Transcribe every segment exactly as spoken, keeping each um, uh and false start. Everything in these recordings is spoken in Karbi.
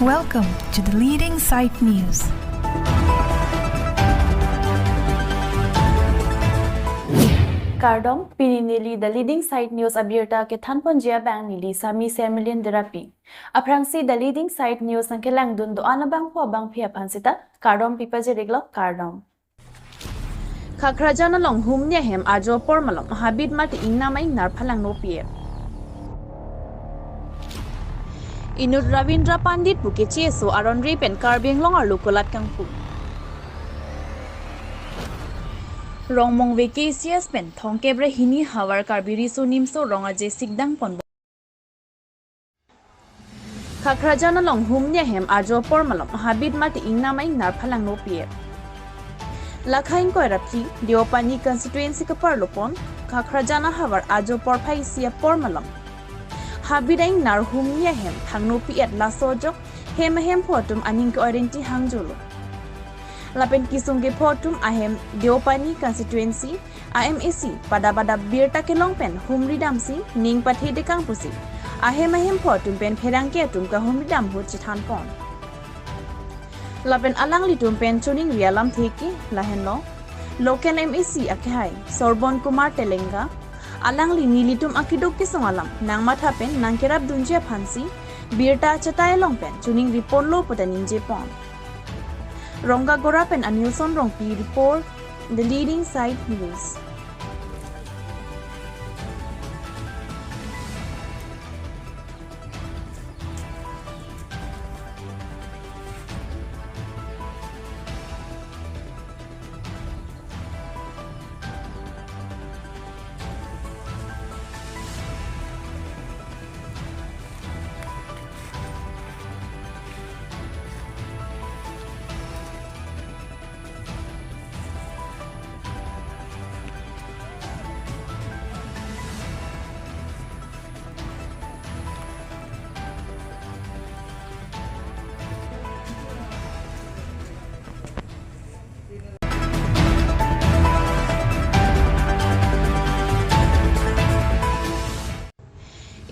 Welcome to the Leading Site News. Kardom, pini neli The Leading Site News abirta kethanponji abang neli Sami Semilin Derapi. Aphrangsi The Leading Site News nangkelangdun do-an abangphu abangphi aphan sita kardom pipajir-iklo, kardom. Khakrajan along humni ahem ajo apor malom habit mate ingnam a-ingnar phalangno pi-et. Inut Ravindra Pandit pu keche-eso aron re pen Karbi Anglong arlo kulat kangpu. Rongmongve K C S pen thomkep ra hini havar Karbi Riso Nimso Rong Aje sikdang pon. Khakrajan along humni ahem ajo apor malom habit mate ingnam a-ingnar phalangno pi-et. Lakha ingkoi ra phli Deopani constituency kaparlo pon Khakrajan ahavar ajo porphai isi apor malom habit a-ingnar humni ahem thangno pi-et, laso ajok hem ahemphu atum aning ke-oirinti hangjolo. Lapen kesung kepho atum ahem Deopani constituency a-M A C padap adap birta kelong pen humridamsi ning pathedekang pusi ahem ahemphu atum pen pherangke atum kahumridam ahut chethanpon. Lapen alanglitum pen choningri alamthe ke lahenlo, local M A C akehai Sorbon Kumar Telenga, alangli nelitum akeduk kesung alam nangmatha pen nangkerapdunji aphansi birta achetai along pen choningri ponlo puta ningjepon. Rongkagora pen Anilson Rongpi report, The Leading Site News.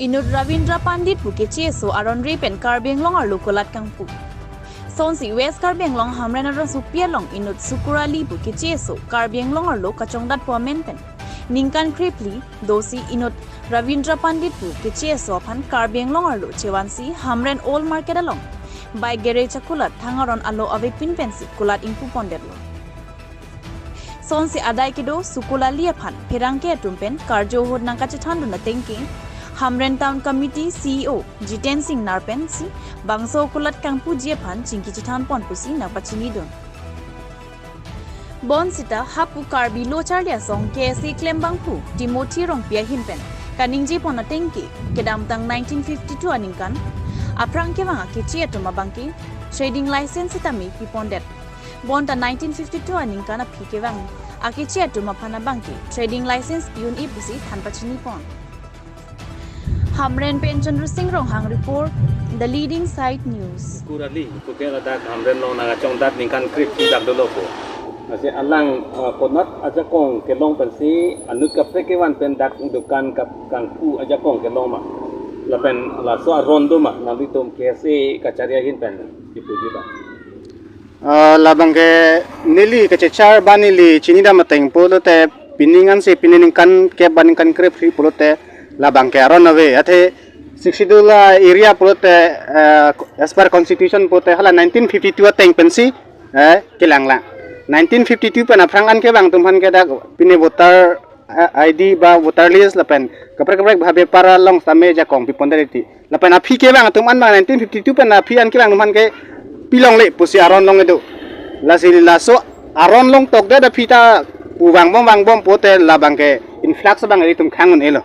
Inut Ravindra Pandit pu keche-eso aron re pen Karbi Anglong arlo kulat kangpu. Sonsi West Karbi Anglong Hamren arongsopi along inut Sukur Ali pu keche-eso Karbi Anglong arlo kachongdatpo amen pen ningkan krephli dosi inut Ravindra Pandit pu keche-eso aphan Karbi Anglong arlo chevansi Hamren Old Market along bike garage akulat thang aron alo avepin pensi kulat ingpupondetlo. Sonsi adai kedo Sukur Ali aphan pherangke atum pen karjo ahut nangkachethandun ateng ke Hamren Town Committee C E O Jiten Singnar pensi bangso kulat kangpuji aphan chingki chethanpon pusi nangpachinidun. Bonsita hapu Karbi Lo Charli Asong K S A klembangphu Timothy Rongpi ahin pen kaningjepon ateng ke kedamtang nineteen fifty-two aningkan aphrang kevang akeche atum abangke trading license sitame pipondet. Bonta nineteen fifty-two aningkan aphi kevang akeche atum aphan abangke trading license pi-un-e pusi than pachinipon. Hamren pen Chandra Sing Ronghang report, The Leading Site News. Sukur Ali pu ke ladak Hamren along nangkachongdat ningkan krephli dak dolo po. Lasi alang, uh, konat ajakong kelong pensi anut kaprek kevan pen dak dukan kap kangpu ajakong kelong ma. Lapen laso aron do ma, nanglitum K S A kachari ahin pen kipuji ba. Ah, labangke neli kachechar ba neli chinidam ateng pulote pining ansi pini ningkan kep ba ningkan krephli pulote labangke aron ave. Athe Sixth Schedule area pulote, ah, as per constitution pulote hala nineteen fifty-two ateng pensi, eh, kelanglang. Nineteen fifty-two pen aphrang an kevang atum aphan ke dak pini voter, eh, I D ba voter list lapen kaprek kaprek bha bepar along sitame jakong pipondet iti. Lapen aphi kevang atum an ma nineteen fifty-two pen aphi an kevang atum aphan ke pilongle pusi aron long edo. Lasi laso aron long tokdet aphi ta pu vangbom vangbom pulote labangke influx abang ilitum khang un-elo.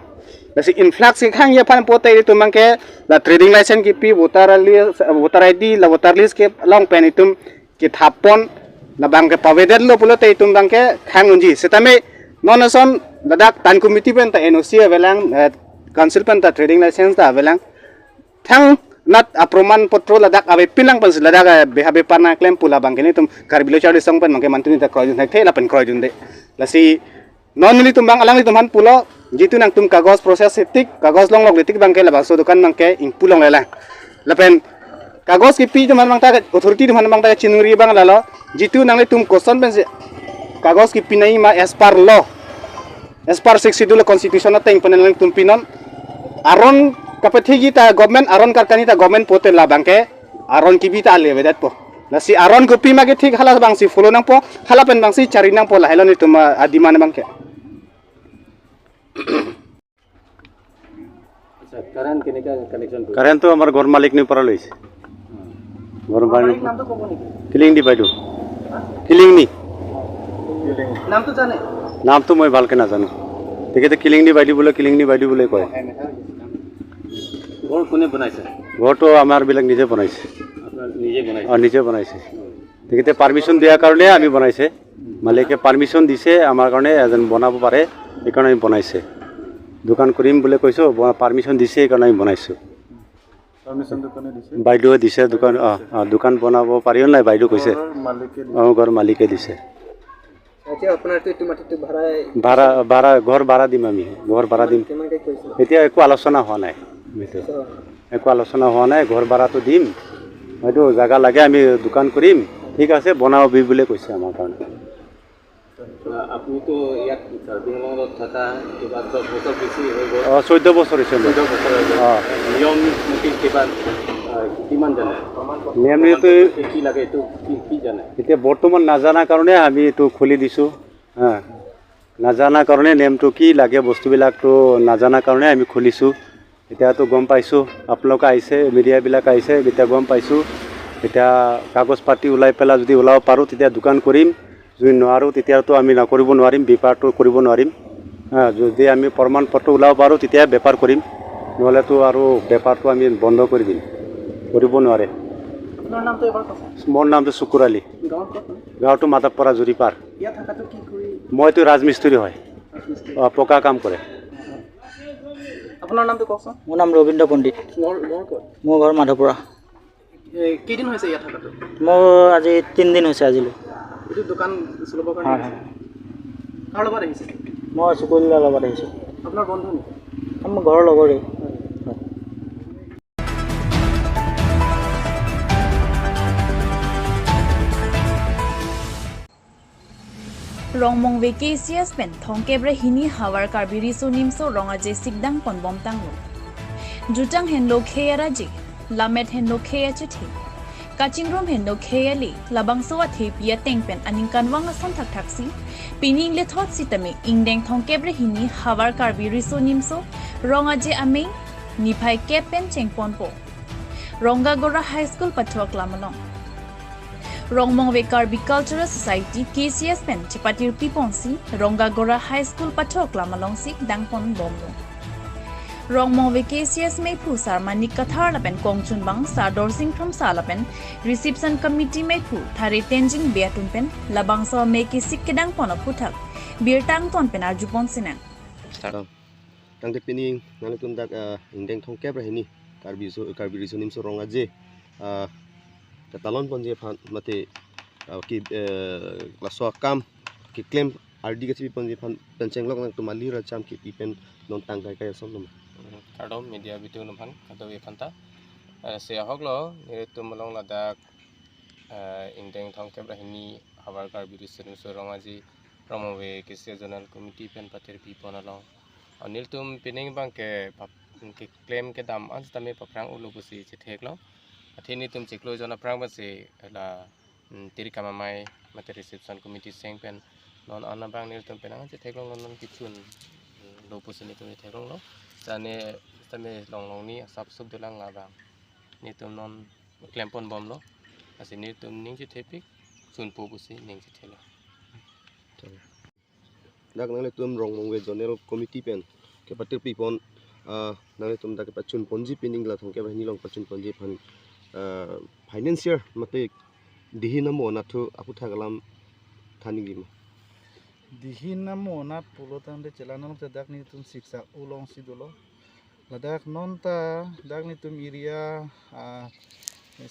Lasi influx kekhangji aphan pulote ilitum abangke la trading license kipi, voter list, voter I D, la voter list kelong pen itum kethap pon, labangke pavedetlo pulote itum abangke khang unji. Sitame non ason ladak Town Committee penta N O C avelang, eh, Council penta trading license ta avelang. Thangnat aproman potro ladak avepinlang pensi ladak, eh, bha bepar nangklem pu labangke nelitum Karbi Lo Charli Asong pen abangke mantuni ta kroidun thekthe lapen kroidunde. Lasi non nelitum abang alanglitum aphan pulo, jitu nangtum kagos process setik, kagos longlokle tik abangke labangso dukan abangke ingpu longlelang. Lapen Kagos kipi atum aphan abang ta, authority atum aphan abang ta chiningri abang lalo. Jitu nanglitum koson pensi kagos kipinangji ma as per law, as per Sixth Schedule constitution ateng pen nanglitum pinon. Aron kapethekji ta government, aron karkanji ta government pote labang ke aron kibi ta ale avedetpo. Lasi aron kopi ma kethek hala abangsi follow nangpo, hala pen abangsi chari nangpo, lahelo nelitum a-demand abang ke. আচ্ছা, কাৰেণ্ট কেনেকা কানেকশ্যন কৰিছে? কাৰেণ্টটো আমাৰ ঘৰ মালিকনিৰ পৰা লৈছে। ঘৰ মালিক নামটো ক'ব নেকি? কিলিংদি বাইদেউ। কিলিংনি। নামটো জানে? নামটো মই ভালকে নাজানো। তেখেতে কিলিংনি বাইদেউ বোলে, কিলিংনি বাইদেউ বোলে কয়। ঘৰ কোনে বনাইছে? ঘৰটো আমাৰবিলাক নিজে বনাইছে। আপোনাৰ নিজে বনাইছে? অ, নিজে বনাইছে। তেখেতে পাৰ্মিশ্যন দিয়াৰ কাৰণে আমি বনাইছে। মালিকে পাৰ্মিশ্যন দিছে আমাৰ কাৰণে, এজন বনাব পাৰে, সেইকাৰণে আমি বনাইছে। দোকান কৰিম বুলি কৈছো, ব-, পাৰ্মিশ্যন দিছে, সেইকাৰণে আমি বনাইছো। পাৰ্মিশ্যনটো কোনে দিছে? বাইদেৱে দিছে, দোকান, অ, অ, দোকান বনাব পাৰিব নাই, বাইদেউ কৈছে। ঘৰৰ মালিকে দিছে। অ, ঘৰ মালিকে দিছে। এতিয়া আপোনাৰতো এইটো মাটিটো ভাড়াই ভাড়া, ভাড়া, ঘৰ ভাড়া দিম আমি, ঘৰ ভাড়া দিম। কিমানকে কৈছে? এতিয়া একো আলোচনা হোৱা নাই। এইটো। আচ্ছা। একো আলোচনা হোৱা নাই, ঘৰ ভাড়াটো দিম। হয়তো জাগা লাগে, আমি দোকান কৰিম, ঠিক আছে, বনাবি বুলি কৈছে আমাৰ কাৰণে। আহ, আপুনিতো ইয়াত কাৰ্বি আংলঙত থকা কিবা দহ বছৰ বেছি হৈ গ'ল। অ, চৈধ্য বছৰ হৈছে মোৰ। চৈধ্য বছৰ হৈ গ'ল। অ। নিয়ম নীতি কিবা, আহ, কিমান জানে? নিয়ম নীতি কি, কি লাগে, এইটো কি, কি জানে? এতিয়া বৰ্তমান নাজানা কাৰণে আমি এইটো খুলি দিছো। হা। নাজানা কাৰণে নিয়মটো কি লাগে, বস্তুবিলাকতো নাজানা কাৰণে আমি খুলিছো। এতিয়াতো গম পাইছো, আপোনালোক আহিছে, মিডিয়াবিলাক আহিছে, এতিয়া গম পাইছো। এতিয়া কাগজ পাতি ওলাই পেলাই যদি ওলাব পাৰো, তেতিয়া দোকান কৰিম। যদি নোৱাৰো, তেতিয়াতো আমি নকৰিব নোৱাৰিম, বেপাৰটো কৰিব নোৱাৰিম। হা, যদি আমি প্ৰমাণ পত্ৰ ওলাব পাৰো, তেতিয়া বেপাৰ কৰিম, নহ'লেতো আৰু বেপাৰটো আমি বন্ধ কৰি দিম, কৰিব নোৱাৰে। আপোনাৰ নামটো এবাৰ কওক। মোৰ নামটো চুকুৰ আলী। গাঁৱৰ ক'ত? গাঁৱটো মাধৱপাৰা জুৰিপাৰ। ইয়াত থকাটো কি কৰি? মইতো ৰাজমিস্ত্ৰী হয়। ৰাজমিস্ত্ৰী। অ, পকা কাম কৰে। আপোনাৰ নামটো কওকচোন। মোৰ নাম ৰবীন্দ্ৰ পণ্ডিত। ঘৰ, ঘৰ ক'ত? মোৰ ঘৰ মাধৱপুৰা। এ, কেইদিন হৈছে ইয়াত থকাটো? মোৰ আজি তিনিদিন হৈছে আজিলৈ। এইটো দোকান চলাবৰ কাৰণে হয়, আহিছে? হয়। কাৰ লগত আহিছে? মই চুকুৰ দাৰ লগত আহিছোঁ। আপোনাৰ বন্ধু নেকি? মোৰ ঘৰৰ লগৰেই। হয়। Rongmongve K C S pen thomkep ra hini havar Karbi Riso Nimso Rong Aje sikdang ponbom tanglo. Jutang henlo khei araje, lammet henlo khei achethe, kachingrum henlo khei ale, labangso athepi ateng pen aningkanvang ason thakthaksi, pini inglethot sitame ingdeng thomkep ra hini havar Karbi Riso Nimso Rong Aje amei niphai kep pen chengponpo Rongagora High School pathu aklam along. Rongmongve Karbi Cultural Society, K C S pen chepatirpi ponsi Rongagora High School pathu aklam alongsi dangponbomlo. Rongmongve K C S meiphu Sar Manik Kathar lapen kongchunbang Sar Dorsing Kramsa lapen reception committee meiphu Thare Tenzing Bey atum pen labangso amei kesik kedangpon aphuthak birta angton pen arjupon sinang. Start. Tangte pini nanglitum dak, ah, ingdeng thomkep ra hini Karbi Riso, Karbi Riso Nimso Rong Aje, ah, katalon ponji aphan mate, ah, ki, eh, laso akam keklem ardi kachepi ponji aphan pen chenglok nangtum ali racham kipi pen non tangkai kai ason lo ma? Kardom media bitung atum aphan kadokave aphanta. Eh, si ahok lo, nelitum along ladak, eh, ingdeng thomkep ra hini havar Karbi Riso Nimso Rong Aje Rongmongve K C S Zonal Committee pen patirpi pon along, ah, nelitum pining abang ke pap-, keklem kedam an sitame paphrang-olo pusi chetheklo. Athe nelitum chiklo jon aphrang abangsi la, mm, tiri kamamai mate reception committee seng pen non an abang nelitum penang chetheklonglo, non kechun, mm, lo pusi nelitum chetheklonglo. Sitame, sitame longlong ni asap sup dolang abang nelitum non klemponbomlo. Lasi nelitum ning chethepik chunpo pusi ning chethelo. Dak nanglitum Rongmongve Zonal Committee pen kepatirpi pon, ah, nanglitum dak kepachun ponji pining la thomkep ra hini along pachun ponji aphan, ah, financier mate dihin amo anatthu aphuthak alam than nangji ma? Dihin amo anat pulo tangte chelang nang te dak nelitum siksak ulongsi dolo. Ladak non ta dak nelitum area, ah,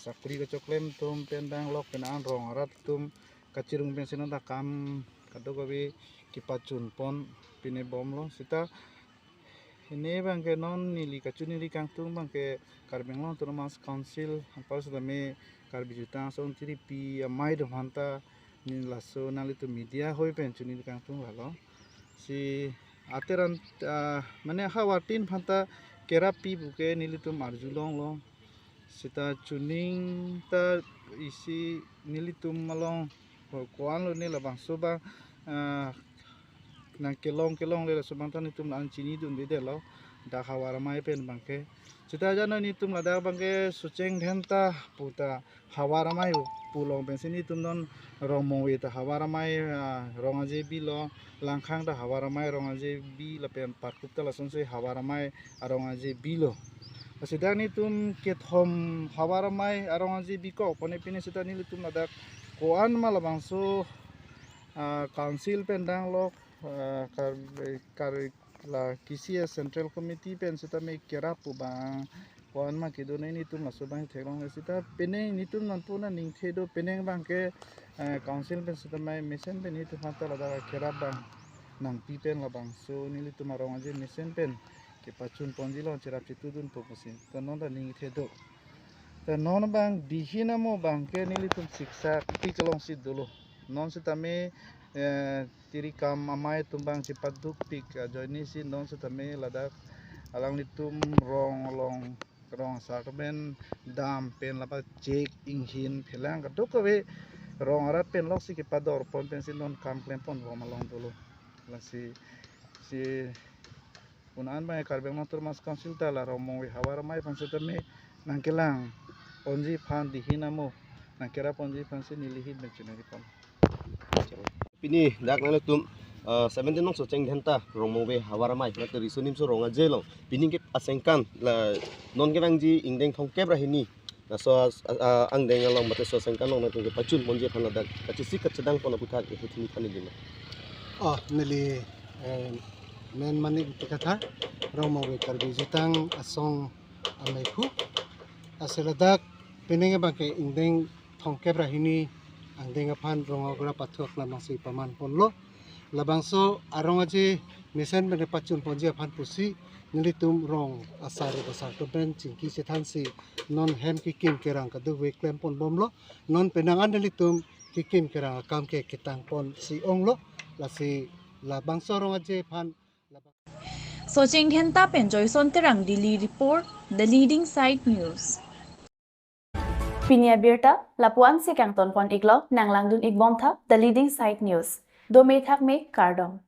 sakori kachoklem atum pen danglok pen an rong arat atum kachirung pensi non ta kam kadokave kepachun pon pine bomlo. Sita Pini abangke non neli kachiningri kangtung abangke Karbi Anglong Autonomous Council anparsi tame Karbi Jutang Asong Tiripi amei atum aphanta neli laso nanglitum media hoi pen chiningri kangtung lalo. Si ateran, ah, mane havar tin aphanta kerap pi puke nelitum arjulonglo. Seta chuning ta isi nelitum along ko-an lo ne labangso abang, ah, nangkelong kelongle laso abang ta nelitum la-an chinidunde detlo. Dak havar amei pen abangke. Seta jana nelitum ladak abangke Socheng Dhenta puta havar amei pu along pensi nelitum non Rongmongve ta havar amei, ah, rong aje bilo, Langkhang ta havar amei rong aje bi lapen Parkup ta lasonsi havar amei arong aje bilo. Seta nelitum kethom havar amei arong aje bikok pone pine seta nelitum ladak ko-an ma labangso, ah, council pen danglo, ah, kar, kar la kisi a central committee pen seta me kerap pu abang ko-an ma kedo ne nelitum laso abang theklongle seta penang nelitum nonpu nangning the do penang abangke, eh, council pen seta mai mesen pen nelitum aphanta ladak kerap abang nangpi pen labangso nelitum arong aje mesen pen kepachun ponji lo cherap chetudun po pusi. Ta non ta ning the do. Ta non abang dihin amo abangke nelitum siksa pi chelongsi dolo. Non setame, eh, tirikam amei atum abang chepaduk pik ajoine si non setame ladak alanglitum rong along rong asar pen dam pen lapa chek inghin phelang kadokave rong arat pen loksi kepador pon pensi non kam klem pon bom along dolo. Lasi si un-an abang Karbi Anglong Autonomous Council ta la Rongmongve havar amei aphan setame nangkelang ponji aphan dihin amo nangkerap ponji aphansi neli ahin pen chiningri pon. Pini dak nanglitum, ah, seventeen nong Socheng Dhenta Rongmongve havar amei mate riso nimso rong aje along pini ke asengkan la non kevangji ingdeng thomkep ra hini laso as-, a-, a-, angdeng along mate laso asengkan along nangtum kepachun ponji aphan ladak kachesik kachedang pon aputhak ihu thini thani jima. Oh, neli, eh, men Manik Ingti Kathar, Rongmongve Karbi Jutang Asong ameiphu. Lasi ladak penang abangke ingdeng thomkep ra hini angdeng aphan rong agra pathu aklam si paman ponlo. Labangso arong aje mesen pen pachun ponji aphan pusi nelitum rong asar asar atum pen chingki chethansi non hem kekim kerang kadokave klem pon bomlo. Non penang an nelitum kekim kerang akam ke ketang ponsi onglo. Lasi labangso arong aje aphan Socheng Dhenta pen Joyson Terang, Delhi report, The Leading Side News. Pini abirta lapu-an si kangton pon iklo, nanglangdun ik bomtha The Leading Side News. Dome thakme, kardom.